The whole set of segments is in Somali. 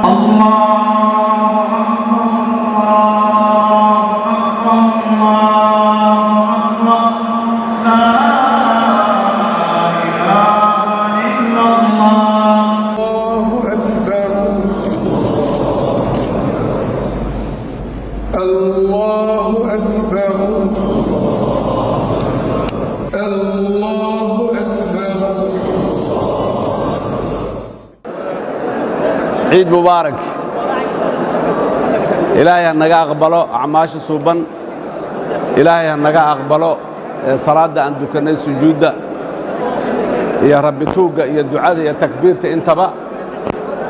الله أكبر. الله أكبر. الله أكبر. Ciid mubaarak. Ilaahay ha naga aqbalo acmaasha suuban. Ilaahay ha naga aqbalo salaadda aan dukannay, sujuudda iyo Rabbi tuugga iyo ducada iyo takbiirta intaba.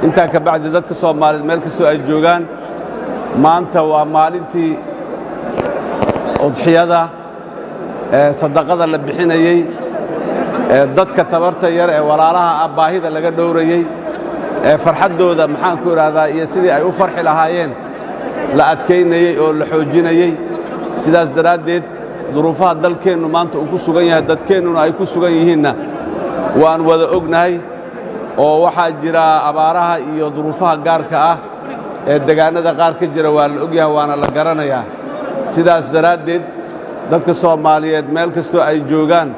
Intaa ka bacdi, dadka Soomaaliyeed meel kastoo ay joogaan, maanta waa maalintii udxiyada ee sadaqada la bixinayey ee dadka tabarta yar ee walaalaha ah baahida laga dhowrayey ee farxaddooda, maxaan ku idhaahdaa, iyo sidii ay u farxi lahaayeen la adkaynayey oo la xoojinayey. Sidaas daraaddeed, duruufaha dalkeennu maanta uu ku sugan yahay, dadkeennuna ay ku sugan yihiinna, waan wada ognahay oo waxaa jira abaaraha iyo duruufaha gaarka ah ee degaannada qaar ka jira. Waa la ogyahay, waana la garanayaa. Sidaas daraaddeed, dadka Soomaaliyeed meel kastoo ay joogaan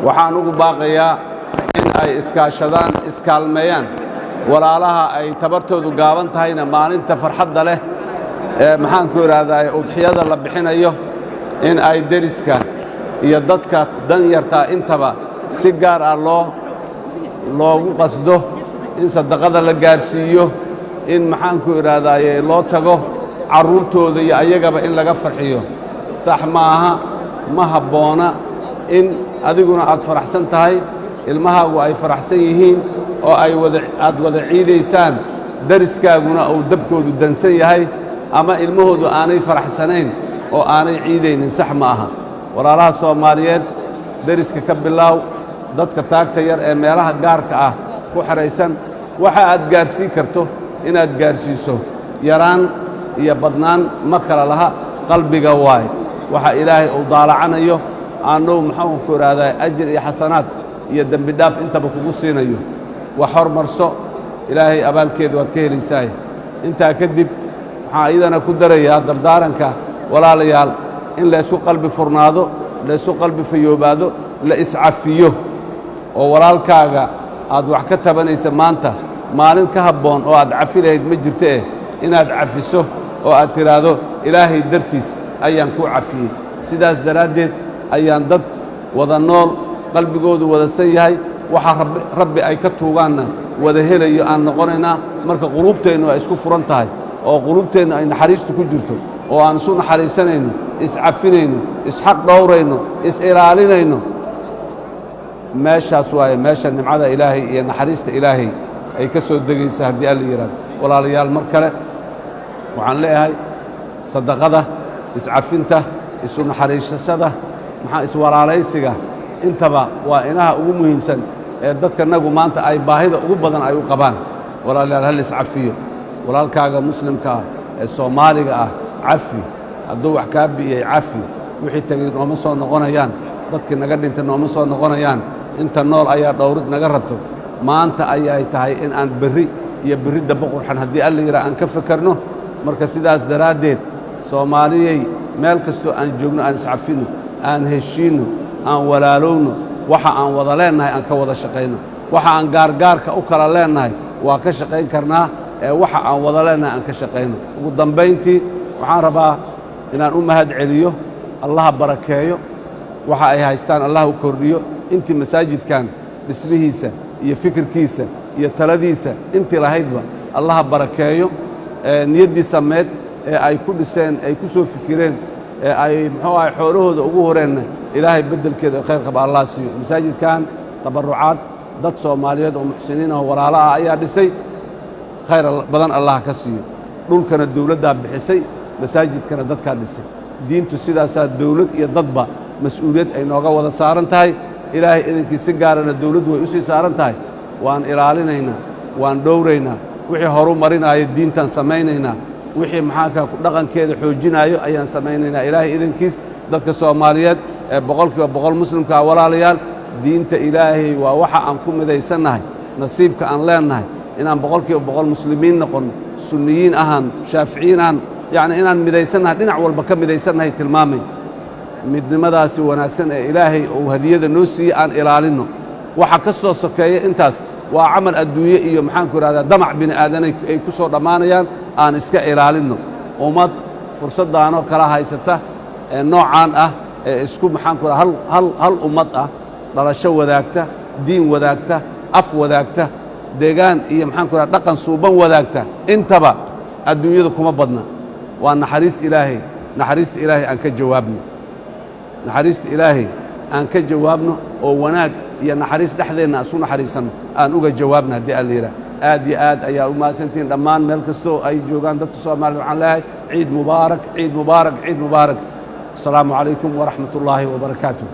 waxaan ugu baaqayaa in ay iskaashadaan, iskaalmeeyaan, walaalaha ay tabartoodu gaaban tahayna maalinta farxadda leh ee, maxaan ku idhaahdaa, udxiyada la bixinayo in ay deriska iyo dadka danyartaa intaba si gaar ah loogu qasdo in sadaqada la gaarsiiyo, in, maxaan ku idhaahdaaye, loo tago carruurtooda iyo ayagaba in laga farxiyo. Sax maaha, ma habboona in adiguna aad faraxsan tahay, ilmahaagu ay faraxsan yihiin oo ay wada aad wada ciidaysaan, deriskaaguna uu dabkoodu dansan yahay ama ilmahoodu aanay faraxsanayn oo aanay ciidaynin. Sax ma aha. Walaalaha Soomaaliyeed, deriska ka bilaaw, dadka taagta yar ee meelaha gaarka ah ku xidhaysan, waxa aad gaarsiin karto inaad gaarsiiso. Yaraan iyo badnaan ma kala laha, qalbiga waay. Waxa Ilaahay uu daalacanayo aanuu, maxaan ku idhaahdaa, ajir iyo xasanaad iyo dembi dhaaf intaba kugu siinayo. Wax hormarso, Ilaahay abaalkeeda waad ka helaysaay. Intaa kadib, waxaan iyadana ku darayaa dardaaranka, walaalayaal, in la isku qalbi furnaado, la isu qalbi fayoobaado, la iscafiyo oo walaalkaaga aad wax ka tabanaysa maanta maalin ka habboon oo aad cafi lahayd ma jirto eh, inaad cafiso oo aad tidhaahdo, "Ilaahay dartiis ayaan kuu cafiyey." Sidaas daraaddeed ayaan dad wada nool, qalbigoodu wada san yahay, waxa Rabbi ay ka tuugaanna wada helayo aan noqonaynaa marka quluubteennu ay isku furan tahay oo quluubteennu ay naxariistu ku jirto oo aan isu naxariisanayno, iscafinayno, isxaq dhowrayno, is-ilaalinayno. Meeshaas waaye meesha nimcada Ilaahay iyo naxariista Ilaahay ay ka soo degaysa, haddii Alla yidhahdo. Walaalayaal, mar kale waxaan leeyahay, sadaqada, iscafinta, isu naxariisashada, maxaa iswalaalaysiga, intaba waa inaha ugu muhiimsan ee dadkanagu maanta ay baahida ugu badan ay u qabaan. Walaalayaal, hal iscafiyo. Walaalkaaga muslimka ah ee Soomaaliga ah cafi. Hadduu wax kaa bi'iyey, cafi. Wixii tegey nooma soo noqonayaan, dadkii naga dhintay nooma soo noqonayaan. Inta nool ayaa dhowrid naga rabto. Maanta ayay tahay in aan berri iyo berri damba qurxan, haddii Alla yidhaha, aan ka fekerno. Marka sidaas daraaddeed, Soomaaliyey, meel kastoo aan joogno aan iscafinno, aan heshiinno, aan walaalowno. Waxa aan wada leennahay aan ka wada shaqayno. Waxa aan gaargaarka u kala leennahay waa ka shaqayn karnaa ee waxa aan wada leennahay aan ka shaqayno. Ugu dambayntii, waxaan rabaa inaan u mahad celiyo. Allaha barakeeyo waxa ay haystaan, Allah u kordhiyo. Intii masaajidkan dhismihiisa iyo fikirkiisa iyo taladiisa intii lahaydba, Allaha barakeeyo. Niyaddii sameed ee ay ku dhiseen, ay ku soo fikireen, ee ay, muxuu ahay, xoolahooda ugu horeenna, Ilaahay beddelkeeda khayr qaba Allah siiyo. Masaajidkan tabarrucaad dad Soomaaliyeed oo muxsiniin ah oo walaalo ah ayaa dhisay. Khayr badan Allah ka siiyo. Dhulkana dawladdaa bixisay, masaajidkana dadkaa dhisay. Diintu sidaasaa dawlad iyo dadba mas-uuliyad ay nooga wada saaran tahay. Ilaahay idinkii si gaarana dawladdu way u sii saaran tahay. Waan ilaalinaynaa, waan dhowraynaa, wixii horu marinaayo diintaan samaynaynaa, wixii maxaanka dhaqankeeda xoojinaayo ayaan samaynaynaa. Ilaahay idinkiis, dadka Soomaaliyeed ee 100% muslimkaa, walaalayaal, diinta Ilaahay waa waxa aan ku midaysannahay. Nasiibka aan leennahay inaan 100% muslimiin noqonno, sunniyiin ahaan, shaaficiyiin ahaan, yacni inaan midaysannahay, dhinac walba ka midaysannahay tilmaamay. Midnimadaasi wanaagsan ee Ilaahay uu hadiyada noo siiyey aan ilaalinno. Waxa ka soo sokeeya intaas waa camal adduunye iyo maxaanku idhahdaa damac bini aadanay ay ku soo dhammaanayaan. Aan iska ilaalinno. Ummad fursaddaanoo kala haysata ee noocaan ah ee isku maxaanku idhaha hal ummad ah, dhalasho wadaagta, diin wadaagta, af wadaagta, deegaan iyo maxaanku idhaha dhaqan suuban wadaagta, intaba adduunyada kuma badna. Waa naxariis Ilaahay. Naxariista Ilaahay aan ka jawaabno, naxariista Ilaahay aan ka jawaabno, oo wanaag iyo naxariis dhexdeenna aan isu naxariisanno aan uga jawaabno haddii Alla yidhaah. Aad iyo aad ayaa u mahadsantihiin dhammaan meel kastoo ay joogaan dadka Soomaalida. Waxaan leeyahay ciid mubaarak, ciid mubaarak, ciid mubaarak. Asalaamu calaykum waraxmat ullaahi wabarakaatu.